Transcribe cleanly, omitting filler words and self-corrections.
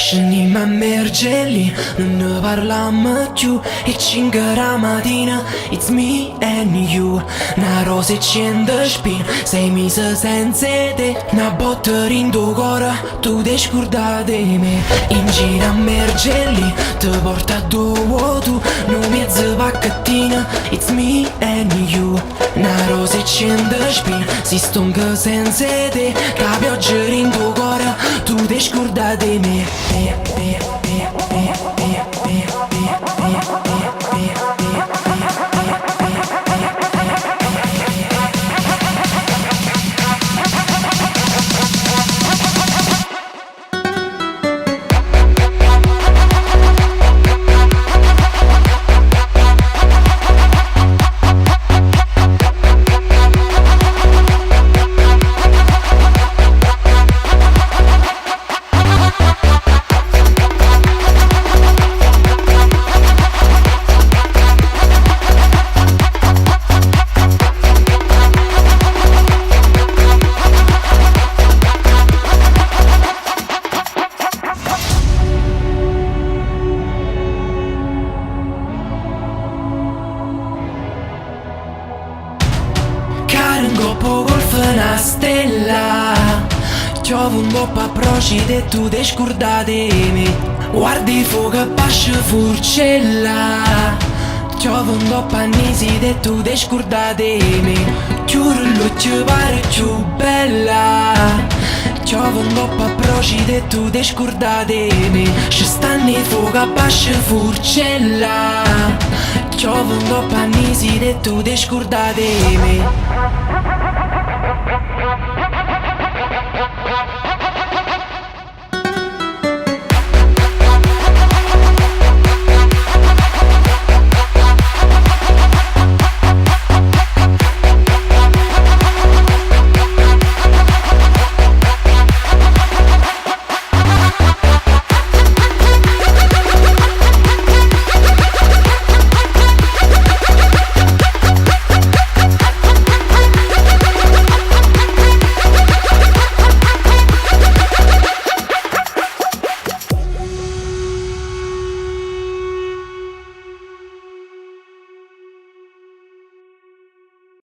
Scennimm a Mergellina, nun ne parlamm chiù. 'E 5 d' matina, it's me and you. Na rosa e 100 spine, 6 mesi senza 'e te. Na botta dint' 'o core, tu te scurdate 'e me. In giro a Mergellina, te porta dove tu. Nu miezzo pacchettino, it's me and you. Na rosa e 100 spine, si stongo senza 'e te. Ca pioggia dint' 'o core, tu te scurdate 'e me. Me, me, me, me, me, me, me, me, me, me, me, me, me, me, Care 'ncopp 'o golfo 'na stella. Chiove 'ncopp a Procida e tu te scurdate 'e me. Guardi fuoco abbascio Furcella. Chiove 'ncopp a Nisida e tu te scurdate 'e me. Chiure l'occhio pare cchiù bella. Chiove 'ncopp a Procida e tu te scurdate 'e me. Ci stanno 'e fuoco abbascio Furcella. Chiove 'ncopp a Nisida e tu te scurdate 'e me.